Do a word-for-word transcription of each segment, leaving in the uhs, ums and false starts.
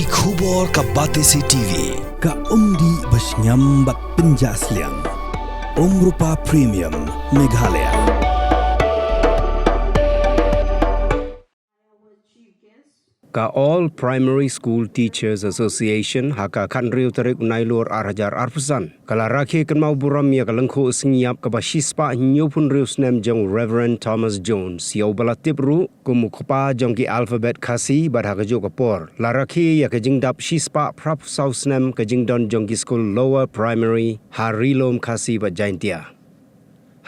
Khubor ka Batesi T V, ka umdih ba shngiam bad pynjah sliang. Umrupa Premium, Meghalaya. Ka All Primary School Teachers Association ha ka khathynriew tarik u Nailur ar hajar arphew san ka la rakhe kynmaw burom ïa ka lyngkhuh sngi ïap kaba shispah hynñiewphew hynriew snem jong u Reverend Thomas Jones, ïa uba la tip ruh kum u kpa jong ki alphabet Khasi, bad ha kajuh ka por la rakhe ïa ka jingdap shispah phraphew saw snem ka jingdon jong ki skul Lower Primary ha Ri-lum Khasi bad Jaintia.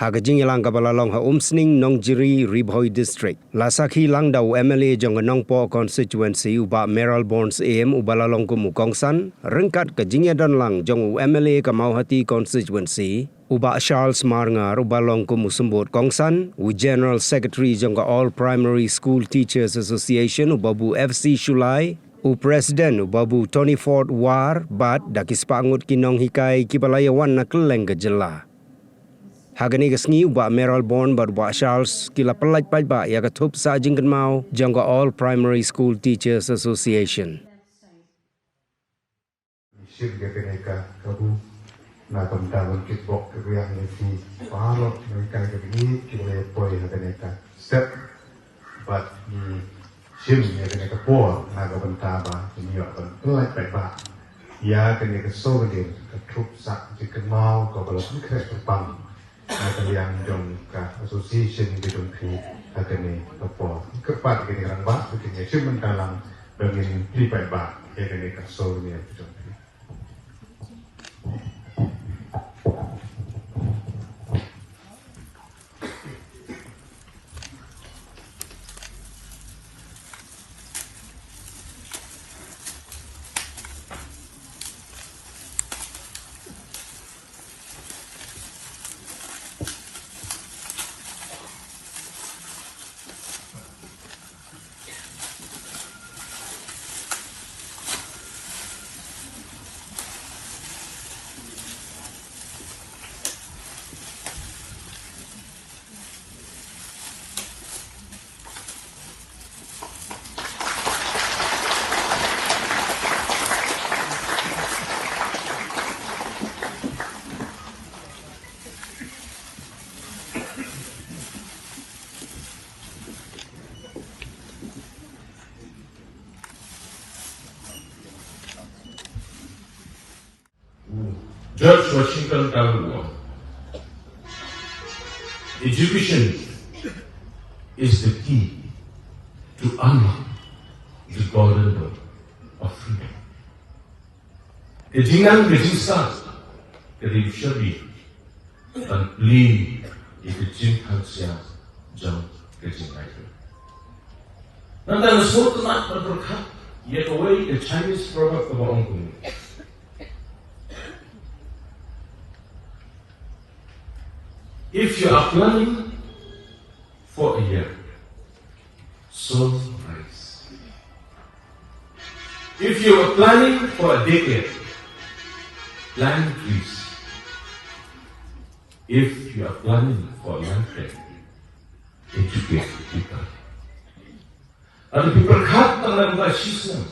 Ha ka jingïalang kaba la long ha Umsning, Nongjiri, Ri Bhoi District, la sakhi lang da u M L A jong ka Nongpoh Constituency, u Bah Mayralborn Syiem, uba la long kum u kongsan, ryngkat ka jingïadon lang jong u M L A ka Mawhati Constituency, u Bah Charles Marngar, uba long kum u symbud kongsan, u General Secretary jong ka All Primary School Teachers Association, u Babu F C Shullai, u President, u Babu Tonyford War, bad da ki spah ngut ki nonghikai kiba la ïawan na kylleng ka jylla. Ha kane ka sngi u Bah Mayralborn bad u Bah Charles ki la pyllait paidbah ïa ka thup sah jingkynmaw jong ka All Primary School Teachers Association. Shim ïa kane ka kabu na ka bynta ban kitbok kitrwiang ïa phi baroh na ka bynta kiba la ïa poi ha kane ka step. Bad ngi shim ïa kane ka por na ka bynta ba ngin ïoh ban pyllait paidbah ïa kane ka souvenir, ka thup sah jingkynmaw kaba la pynkhreh kyrpang na ka liang jong ka association ka jong phi ha kane ka por. Kyrpad ïa kane ka rangbah ba kin ïa shim bynta lang ba ngin plie paidbah ïa kane ka souvenir ka jong phi. George Washington ka ong, "Education is the key to unlock the golden door of freedom." Ka jingnang ka jingstad ka dei u shabi ban plie ïa ka jingthaw sia jong ka jingai. Nangta nga sngewtynnat ban pyrkhat ïa kawei ka Chinese proverb kaba ong kumne: "If you are planning for a year, sow rice. If you are planning for a decade, plant trees. If you are planning for a lifetime, educate people." Lada phi pyrkhat tang na ka bynta shisnem,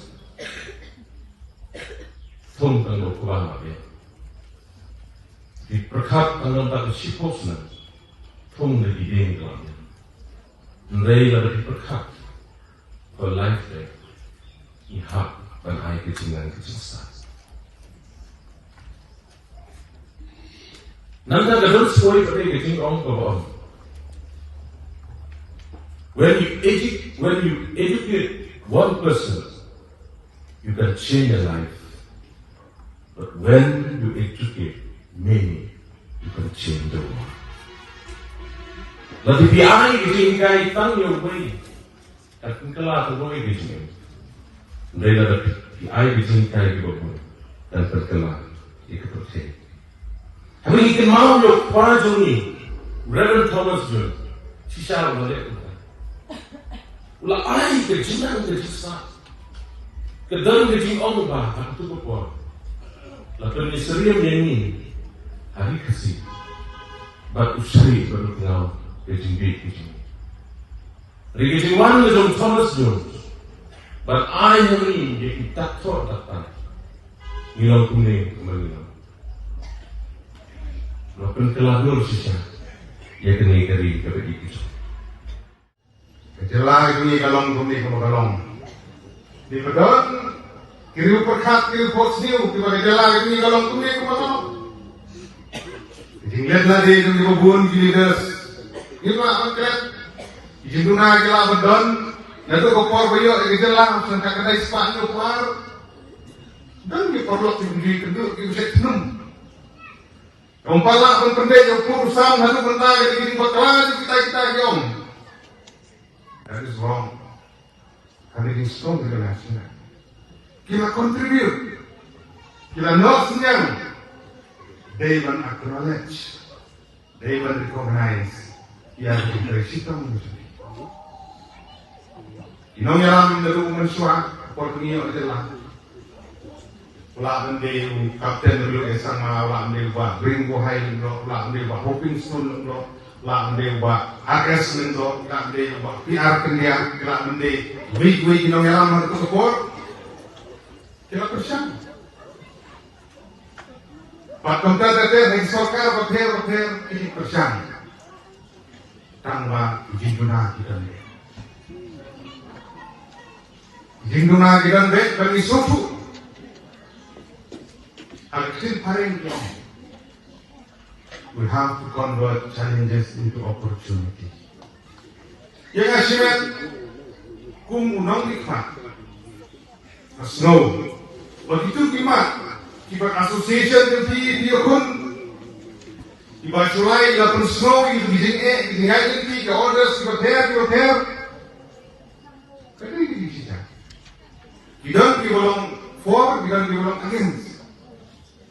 thung tang na u kba ma biang. Phi pyrkhat tang na ka bynta shiphew snem, thung na ki dieng ka la biang. Hynrei lada phi pyrkhat for life, ngi hap ban ai ka jingnang ka jingstad. Nangta ka don sa kawei pat ka jingong kaba ong, when you edu-, when you educate one person, you can change a life. But when you educate many, you can change the world. Lada phi ai ka jinghikai tang ïa uwei, kan pynkylla tang ïa ka jingim. Hynrei lada phi ai ka jinghikai kiba bun, kan pynkylla ïa ka pyrthei. Hynrei ngi kynmaw ïa u kpa jong ngi, Reverend Thomas Jones, shisha u la leh kumta. U la ai ka jingnang ka jingstad. Ka don ka jingong ba ha kato ka por la pynïasyriem ïa ngi ha ri Khasi. Bad u shait bad u tngaw ka jingbieit ka jong ngi. Hynrei ka jingwan ka jong Thomas Jones Bad ai ha ngi ïa ki dak thoh dak tang. Ngi long kumne kumba ngi long. Ba pynkylla dur shisha ïa kane ka ri kaba ïeit. Ka jylla ka jong ngi ka long kumne kumba ka long. Dei ba don ki riewpyrkhat, ki riewphohsniew kiba, ka jylla ka jong ngi ka long kumne kumba ka long. Ka jingleh lade jong kiba bun ki leaders, ngi lah ban klet. Ki jingduna ki lah ban don. Naduh ka por ba ïoh ïa ka jylla, tang ka khyndai spah hynñiew phew ar. Don ki paralok kiba ju ïakynduh, kiba ju ïathnum. Ym pat lah ban pyndep ïa u pud u sam haduh mynta ïa ki jingbakla jong kita kita ki ong. That is wrong. Kane ka jingsngewsih ka la shim. Ki la contribute. Ki la noh synñiang. Dei ban acknowledge. Dei ban recognize ïa ka jingtrei shitom jong ki. Ki nongïalam naduh mynshuwa, por ba ngi ïoh jylla. U lah ban dei u Captain W A Sangma, u lah ban dei u Bah Bring Bohai Lyngdoh, u lah ban dei u Bah Hoping Stone Lyngdoh, u lah ban dei u Bah R S Lyngdoh, u lah ban dei u Bah P R Kyndiah, u lah ban dei wei wei ki nongïalam ha kato ka por. Ki la pyrshang. Bad kumta ter ter ha ki sorkar bapher bapher ki pyrshang. Tang ba ki jingduna ki don beit. Ki jingduna ki don beit, ba ngi sngewthuh. Ha ka ktien phareng ki ong, we have to convert challenges into opportunity. Ïa nga shimet kum u nongmihkhmat, nga sngew ba kito ki mat kiba association jong phi, phi ïakhun, kiba shu la pynsngew ïa ki jingeh, ki jingïaid lynti, ka orders kiba pher kiba pher. Ka dei ka jingshisha. Ki don kiba long for, ki don kiba long against.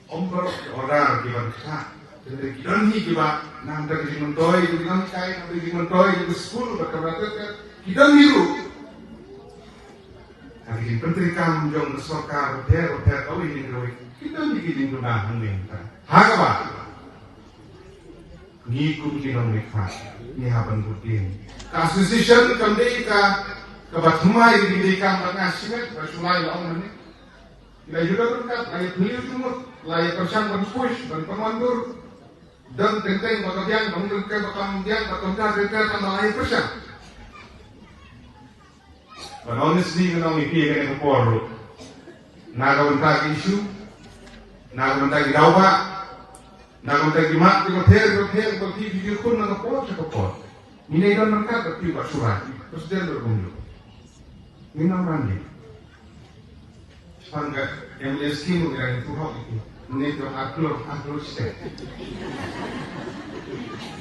Ym baroh ki order ki ban ktah. Te ki don hi kiba na ka bynta ka jingmyntoi, ki don hi kai na ka bynta ka jingmyntoi jong ka skul bad ka bynta ka, ki don hi ruh ha ka jingpyntreikam jong ka sorkar bapher bapher kawei na kawei. Ki don hi ki jingduna hangne mynta. Ha kaba ngi kum ki nongmihkhmat ngi hap ban bud dien. Ka association kam dei ka, kaba thymmai, ka dei kam ba nga shimet, ba shu la ïa la ong mynne. La ïa don ryngkat, la ïa phylliew jingmut, la ïa pyrshang ban push, ban pynwandur. Don teng teng ba ka biang, don teng teng ba kam biang, ba kam biang, teng teng ba la ïa pyrshang. But honestly, ngan ong ïa phi ha kane ka por ruh, na ka bynta ki issue, na ka bynta ki daw bah, na ka bynta ki mat kiba pher kiba pher, ba phi phi ïakhun na ka por sha ka por. Ngin ïa don ryngkat bad phi Bah Shurai, President bad kumjuh. Ngin ym ran ïa. Shaphang ka M L A scheme ruh ngi dang ïathuh hok ïa phi. Mynne to ar klur, ar klur shiteng.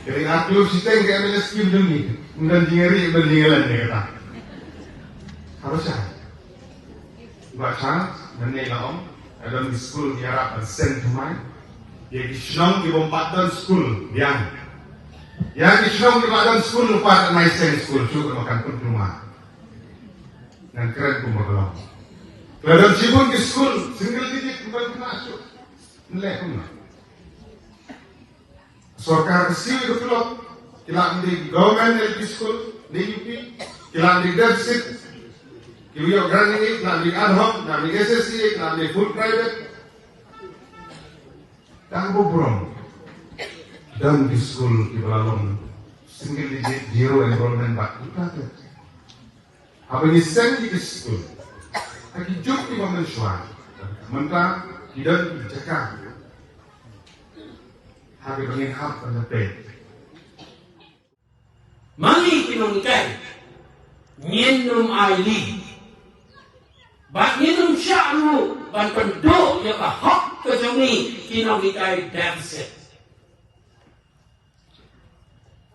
Ka dei ar klur shiteng ka M L A scheme jong ngi. Ym don jingïakhun, ym don jingïalang ïa kata. Haba shai. Bah Charles, mynne la ong, ka don ki skul ki ïarap ban seng thymmai. Ïa ki shnong ki bym pat don skul biang. Ïa ki shnong kiba don skul, ym pat nai seng skul shuh, namar kan pynkulmar. Ngan kren kumba ka long. Ka la don shibun ki skul single digit, ym pat khynnah shuh. Nleh kumno? Sorkar ka siew ka pylok, ki lah ban dei government L P school, D U P, ki lah ban dei deficit, ki ïoh grant, ki lah ban dei ad hoc, ki lah ban dei S S C A, ki lah ban dei full private. Tang ba burom don ki skul kiba la long single digit, zero enrollment bad uta te. Haba ngi seng ïa ki skul ha ki juk kiba mynshuwa, mynta ki don ki jaka ha kaba ngin hap ban peit. Ma ngi ki nonghikai ngin ym ailad bad ngin ym shah ruh ban pynduh ïa ka hok ka jong ngi ki nonghikai deficit.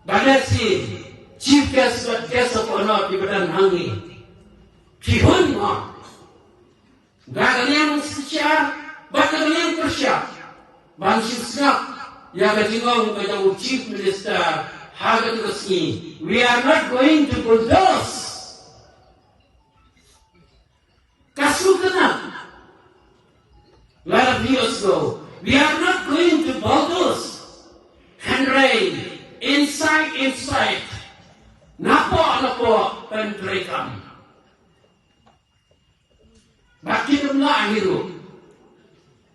Bad lehse Chief Guest bad Guest of Honour kiba don hangne, phi hun mo, da ka liang shitom bad da ka liang pyrshah ban shu sngap ïa ka jingong ka jong u Chief Minister ha kata ka sngi, "We are not going to bulldoze." Ka shu kynnoh. Lot of years ago, "We are not going to bulldoze." Hynrei inside, inside, napoh napoh pyntrei kam. Hi ruh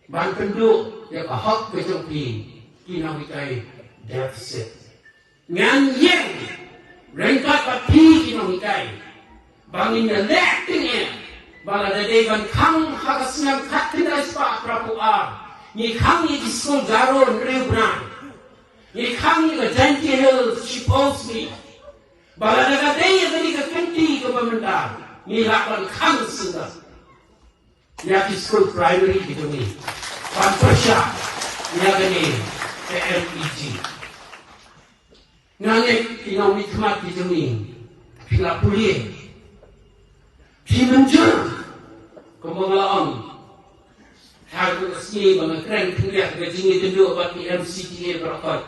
ban pynduh ïa ka hok ka jong phi ki nonghikai deficit. Ngan ïeng ryngkat bad phi ki nonghikai ba ngin ïaleh tyngeh ba lada dei ban khang ha ka snem khatkhyndai spah phra phew ar, ngi khang ïa ki skul Garo hynriew bnai, ngi khang ïa ka Jaintia Hills shiphew sngi. Ba lada ka dei ïa kane ka kynti kaba mynta, ngi lah ban khang shisha ïa ki skul primary ki jong ngi ban pyrshah ïa kane ka M E G. Nga ngeit ki nongmihkhmat ki jong ngi, phi la pule, phi mynjur, kumba nga la ong ha ka sngi ba nga kren khyndiat ka jingïatynduh bad ki M C T A baroh khoit.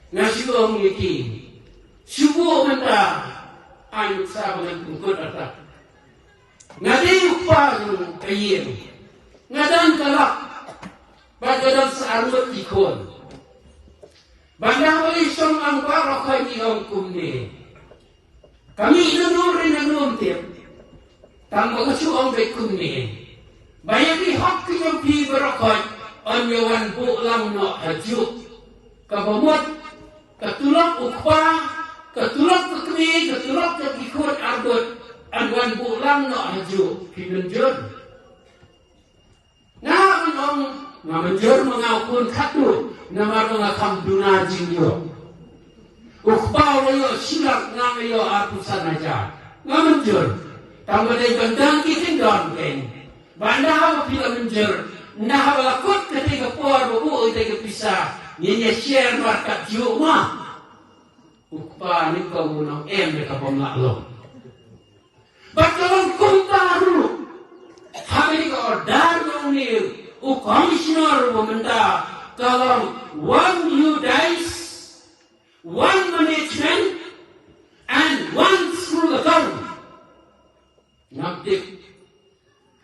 Nga shu ong ïa ki, shu buh mynta, ai nuksa ba ngan pynkut artat. Nga dei u kpa jong ka ïing, nga don ka lok bad nga don sa arngut ki khun. Bad nga balei shong ong baroh khoit ngi ong kumne? Ka mih naduh ri naduh tip. Tang ba ka shu ong beit kumne, ba ïa ki hok ki jong phi baroh khoit yn ïa wan buh lang noh hajuh. Kaba mut ka tulop u kpa, ka tulop ka kmie, ka tulop jong ki khun arngut yn wan buh lang noh hajuh. Phi mynjur? Nga ban ong, nga mynjur ma nga u khun khatduh, namar ba nga kham duna jingïoh. U kpa u la ïoh shi lak, nga nga ïoh arphew san hajar. Nga mynjur. Tang ba dei ban don ki kyndon keiñ. Ba ynda haba phi la mynjur, ynda haba la kut kata ka por ba buh kata ka pisa, ngin ïa share markat juh ma. U kpa ne ka u nang em ne ka bym lah long. Bad ka long kumta ruh ha kane ka order jong une u commissioner ba mynta, ka long one UDISE, one management and one school account. Ngam tip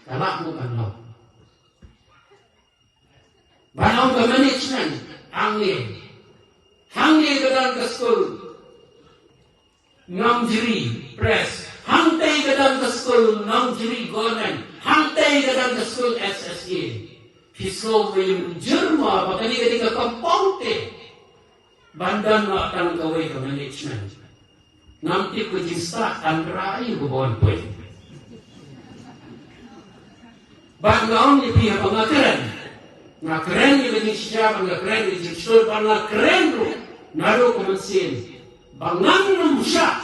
ka lah mo kan long. Ban ong ka management, hangne, hangne ka don ka skul Nongjri Pres, hangtei ka don ka skul Nongjri Government, hangtei ka don ka skul S S A. Phi sngew ba ïa mynjur mo ba kane ka dei ka compound te? Ban don noh tang kawei ka management. Ngam tip ka jingstad tang trai ka ban poi. Bad nga ong ïa phi haba nga kren, nga kren ïa ka jingshisha, bad nga kren ïa ka jingshisha, bad nga kren ruh naduh ka mynsiem ba ngan ym shah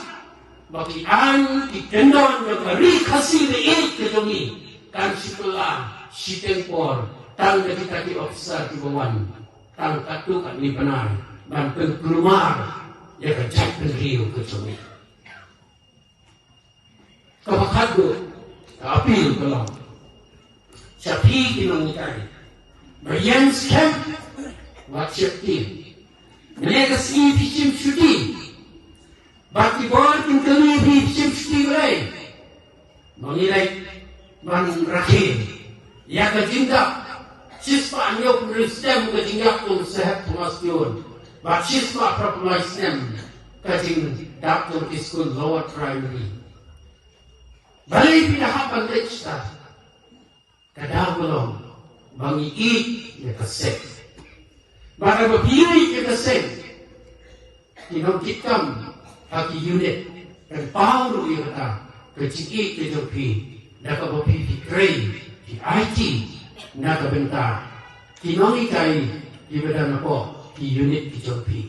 ba ki aiñ ki kyndon jong ka Ri Khasi Baieit ka jong ngi kan shu kylla shiteng por tang da kita ki officer kiba wan tang katto katne bnai ban pynkulmar ïa ka jaitbynriew ka jong ngi. Kaba khatduh ka appeal ka long sha phi ki nonghikai ba ïeng skhem, wat sheptieng. Mynne ka sngi phi shim shuti bad ki bor kin kylli phi, phi shim shuti balei? Ba ngi leit ban rakhe ïa ka jingdap shispah hynñiewphew hynriew snem ka jingïap jong u Saheb Thomas Tiote bad shispah phra phew lai snem ka jingdap jong ki skul lower primary. Balei phi da hap ban leit shata? Ka daw ka long ba ngi ïeit ïa ka seng. Bad haba phi ïeit ïa ka seng, ki nongkitkam ha ki unit kan paw ruh ïa kata ka jingïeit ka jong phi da kaba phi, phi trei, phi aiti na ka bynta ki nonghikai kiba don hapoh ki unit ki jong phi.